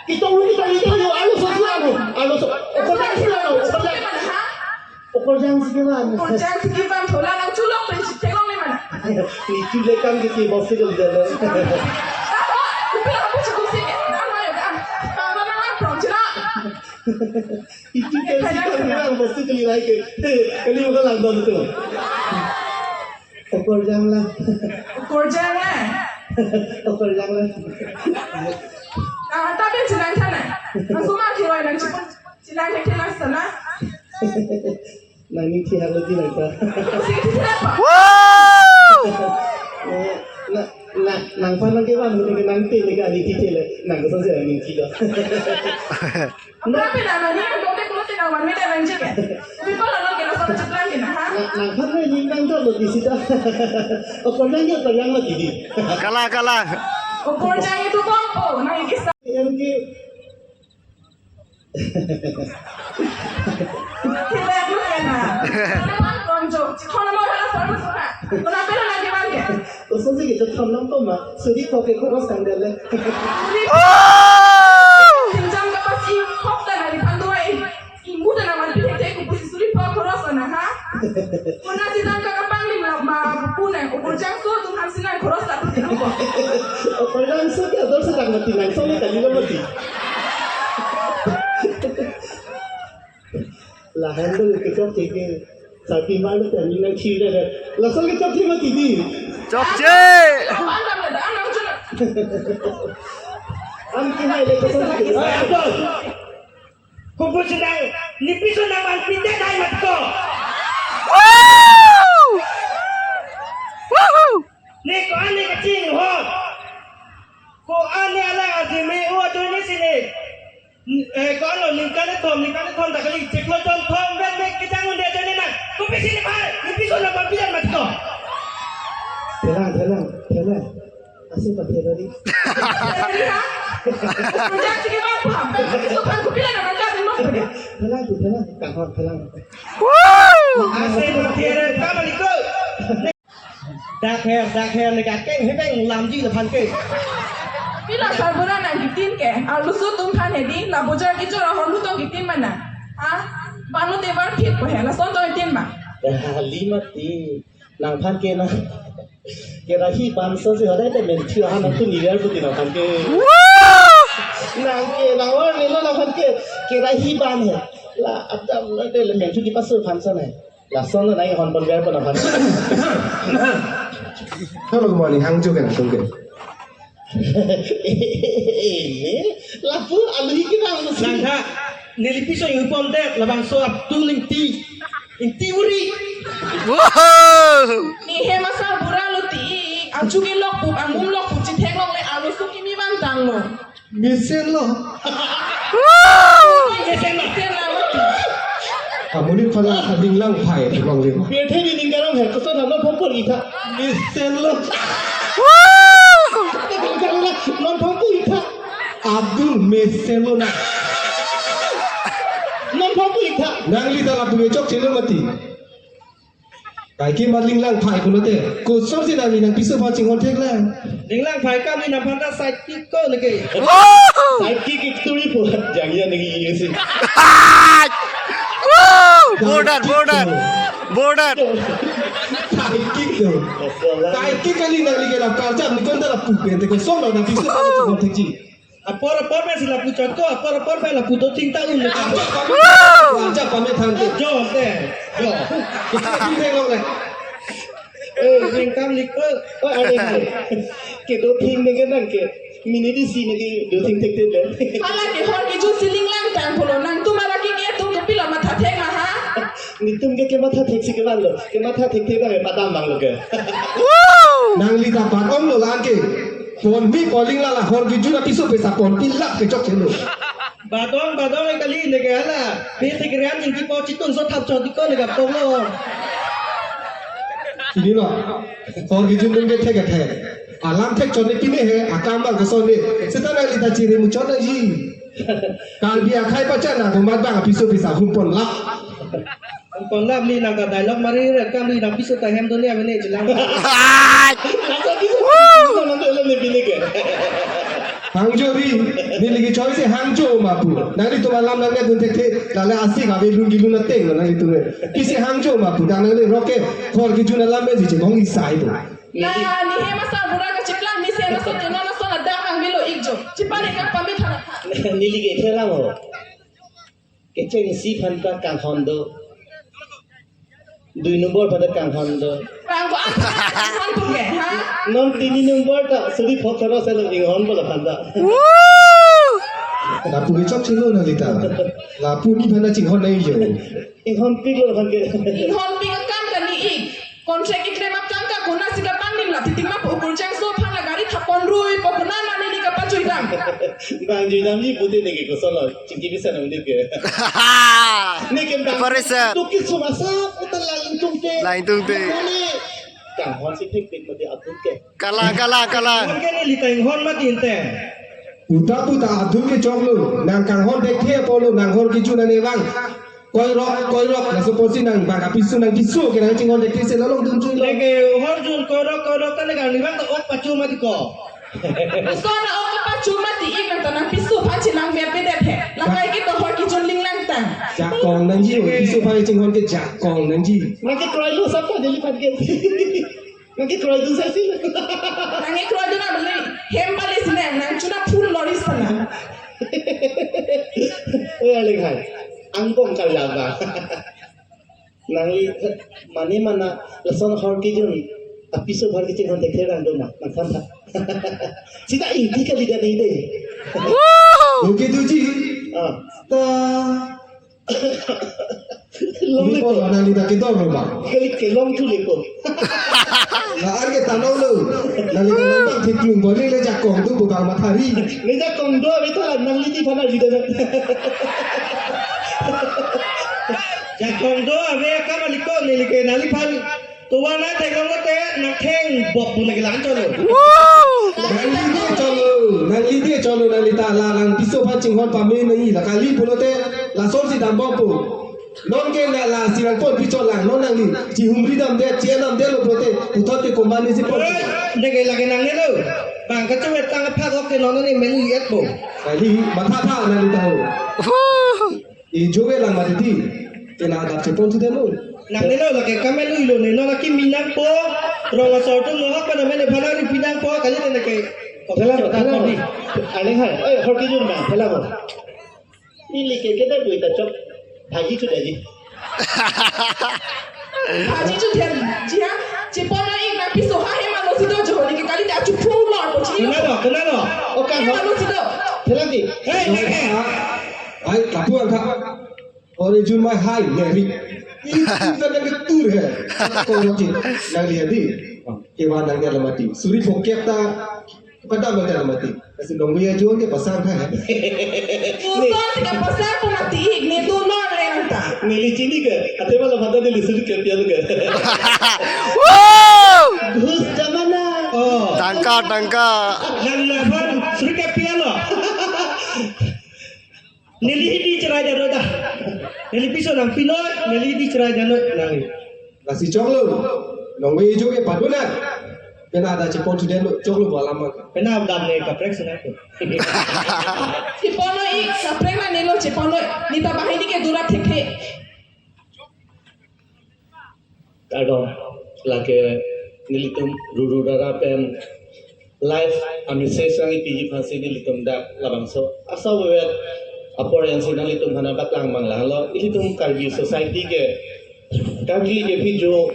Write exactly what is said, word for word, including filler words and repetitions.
Kita uli kita kita yo, alo so sila lo, alo so, okorjang sila lo, okorjang. Ha? Okorjang sila lo. Okorjang sila lo, thola nang chulok pen si theklong le mana. Ni chule kam kiti bosti ko dilo. Ako, kupi ako chukup si, ano yo kan. Tama na lang from chila. Itu kan si kam bilang bosti ko nilai ke. Kali mo ka lang dong tu. Okorjang la. Okorjang la. Okorjang la. Ah, tapi jalan sana. Langsung mati wai nang cepet. Jalan ke kelas sana. Nangning si halo di nangpa. Sini sini apa? Wow! Eh, na na nangpa nang kewan nang nang te nang kali kiti le nang kesan saya nangning si do. Ang grabe naman, yun ang bote ko tinawag, may dalang dyan eh. Sabi ko, ano, kaya sa kachat lang din, ha? Na, nangphan na yung nang dolo di sita. Okorjang, okorjang lagi di. Kalang, kalang. Okorjang itu bang po, nakikisa. Yan ki. Kaya mo kaya na. Ano man, konjo. Kono mo, hala, sa, sa, sa. Wala, pero lagi man yan. Oso si kita tham lang to ma, suri pho ke ko sang dele. Suri pho. Wow! Pinjam ka pas i pho ta na di panduai. Imu ta na man pi te ku pusi suri pho khoros na ha. Kuna si dam ka kapang lim la ma pune. Okorjang so tum han sinan khoros la pu ko. Okorjang so ke ador sa dang mati nang so le kali lo mati. Lahan tu kechok cheke. Sapi malu tadi nang chile deh. Langsung kechok cheke mati di. Chokche! Ang kihai le kechok cheke. Ay, atos. Kumpul sedang nipiso naman pite dai matko. Wow! Woohoo! Ni ko ani kaching ho. Ko ani ala azimi u atuni sini. Eh, ko ano ningkan thom, ningkan thom ta kali chiklo chon thom ben mek kejang unde jane na. Kopi sini pai, nipiso na papian matko. Thelang, thelang, thelang. Asi pa thelang di. Thelang di ha? Udah sini bang paham. Tapi sukan kopi na mata di mo. Thelang di, thelang. Kahor thelang. Woo! Asi pa thelang, kamaliko. Dak her, dak her, ne ka keng hepeng lamji laphan ke. Pila sarbura nangkitin ke, alusu tum than hedi, la bojar kejor ahormu tong kitin mana. Ha? Panu tebar phit ko he, lason tong kitin ma. Dah lima ti, nangphan ke na. Kerahi banso si hodai te menthu ahan nangtum nilar puti nangphan ke. Nang ke, nang or nilo nangphan ke, kerahi ban he. La adam la de le menthu kipasu phan so nai. Lason lo nai hon pon ber pon aphan. Halo mani hangjo kan tum ke. Ini lapu alu iki nang mesti. Nangha nelipiso yung pon det labangso Abdul Ingti. Ingti uri. Wow. Ni he masa bura lo ti. Aju ke lok pup, angum lok pup, chithek lok le alu suki mi bang tang lo. Mesen lo. Mesen lo. Mesen lo. Amonit phala Linglang Phai, Linglang. Pirthe ni ning karong he, koson non phongpo itha. Mesen lo. Non phongpo itha. Abdul mesen lo na. Non phongpo itha. Nangli ta lapu chokche lo mati. Kaike ma Linglang Phai pulote, kosonsi nangli nangpiso aphan chinghon thek lang. Linglang Phai kam ni nangphan ta sidekick ko neke. Wow! Sidekick itu ri po. Jangya neke isi. Wow! Border, border. Border. Sidekick to. Sidekick kali nangli ke la karjap ni konta lapu pen te koson nangpiso aphan chinghon thekji. Apor apor pen si lapu chot ko, apor apor pen lapu dothing ta un. Ajak pame, ajak pame than ke. Jo te, jo. Kita thing theng long le. Eh, ring kam lik ko. Oh, are, are. Ke dothing ne ke nang ke. Mini di si ne ke dothing thek thek le. Hala ke hor ke ju ceiling lang tang pulo nangtum ara ke ke tum ke pilo matha thek ma ha. Netum ke kematha thek si ke bang lo. Kematha thek thek bang padam bang lo ke. Nangli ta bat ong lo lang ke. Pon mi poling lala hor kejun apiso pesa pon pilak kechok chelo. Bat ong, bat ong kali ne ke hala. Pe thek rian jingki po chitun so thap chot ko ne ke pon lo. Ini lo. Hor kejun dun ke thek thek. Alam thek chot ne pine he, akam bang keson ne. Seta nangli ta chiri muchot na ji. Karbi akhai pachan na komat bang apiso pesa hun pon lak. Kon lam ni nang ka dialogue mari re kam ni nang piso ta hem dunia mene jelang. Laso piso nang alam ne bini ke. Hangjo ri, neli kechoi si hangjo ma pu. Nanglitum alam nang ne gun thekthe, lale asi ka be lun gilun ateng lo nanglitum. Pisi hangjo ma pu, dang nang ne roke, hor kejun alam me si chemong isai pu. Na, ni hem asar bura kachiplang, ni se na so, te na so na dang ang milo ikjo. Chipane ka pami thana. Neli ke thelang ho. Kechengsi aphan ta kanghon do. Dui nombor aphan ta kanghon do. Bang ko ang kanghon pu ke, ha? Non tini nombor ta suri phok tharo selo inghon bola aphan ta. Lapu ke chokchelo nang lita. Lapu ni aphan ta chinghon nangji. Inghon pik lo aphan ke. Inghon pik akam kani ik. Contract keklem atangka konatsi kapangnim la titik ma pu, ukur changso aphan la gari thapon rui pu konat ma neli kapajuidam. Bang juidamji pute neke kosolo chingki bisa nang dik ke. Neke bang. Apa reset? Tukis sumasa utan lain tungte. Lain tungte. Kone. Kanghon si pik pik mati atut ke. Kalang, kalang, kalang. Inghon ke neli ta inghon mati inte. Puta puta adun ke choklo, nang kanghon thekthe apotlo, nang hor kejun ane vang. Koirok, koirok, laso apotsi nang bang apiso nang piso ke nang chinghon thekthe si la longdun chun lo. Neke hor jun koirok, koirok ta neke arnivang ta ok pachu mati ko. Laso na ok pachu mati ik nang ta nang piso aphan chinang me pedet he. Lakai ke to hor kejun linglang tang. Jakong nangji, piso aphan chinghon ke jakong nangji. Nang ke kroilo sapa deli phan ke. Nang ke kroidun sa si. Nang ke kroidun na beli. Hem pale si nang, nang chuna full lorry sana. Oi, aling hai. Angbong kali apa? Nangli mane mana lason hor kejun. Apiso bhar kecil hon thekthe rang do ma. Nang tham tha. Sita ingti kali dan ini. Oke tuji. Ah. Ta. Long ni lepo. Ko nang lita kedor lo ba. Kali kelong tu lepo. Na ar ke tanong lo. Nang lita nang bang thiklung boli le jakong tu bang mathari. Le jakong do ave ta nang liti phana lida na. Jakong do ave akam aliko neli ke nangli phan. Tovar na theklong lote, nang theng bok pu nang kelang cholo. Nangli de cholo, nangli de cholo, nangli ta la lang piso aphan chinghon pame nangji la kali pulote, lason si dam bok pu. Non ke la la si lang pon pichot lang, non nangli, chihumri damde, chienamde lo pulote, puthot ke company si pon. Oi, deke lake nangne lo. Bang kachetang aphak ok ke non ne menu yet po. Kali, matha tha nangli ta ho. Ijo ke lang mati ti. Kena adap chepon tu demo. Nangne lo lake kamelu ilo ne, non lake minang po. Rong asor tu nohok pada mene phana ri pinang po, kali ne lake. Phelang, phelang. Aling hai, oi, hor kejun bang, phelang. Neli ke kede bui ta chok. Bhaji chu daji. Bhaji chu dia, ji ha, chepon na ik nang piso ha hem alo si do jo, neke kali ta chu phu lo, po chi. Kena lo, kena lo. O kan hem ho. Alo si do. Phelang di. Hei, hei, hei. Ai, kapu angka. Ore jun mai hai, ne ri. Itu kan nang ketur he. Ko roji, nangli adi. Kevan nangli alamati. Suri phongkep ta, padam nangli alamati. Kasi nong ya juang ke pasang hai. Uton tika pasang pu mati ik, ne tu non le nang ta. Neli chini ke, ate wala mata neli suri ke pian ke. Wow! Ghus jamana. Oh. Tangka, tangka. Nang nang phan suri ke pian lo. Neli hidi cherai dano da. Neli piso nang pinoi, neli hidi cherai dano nang. Lasi choklo. Nong we ijo ke paduna. Pena ada chepon student lo, choklo bo alam ma. Pena dam ne kaprek sana ko. Chepon noi, kaprek na nelo chepon noi. Nita bahai ni ke dura thekhe. Kardom, lake nelitum ruru rara pen live a-message nangpiji aphansi nelitum dak labangso asau bebet apor ansi nanglitum aphan nangpaklang mang lang lo. Ilitum Karbi society ke, Karbi ke phi jo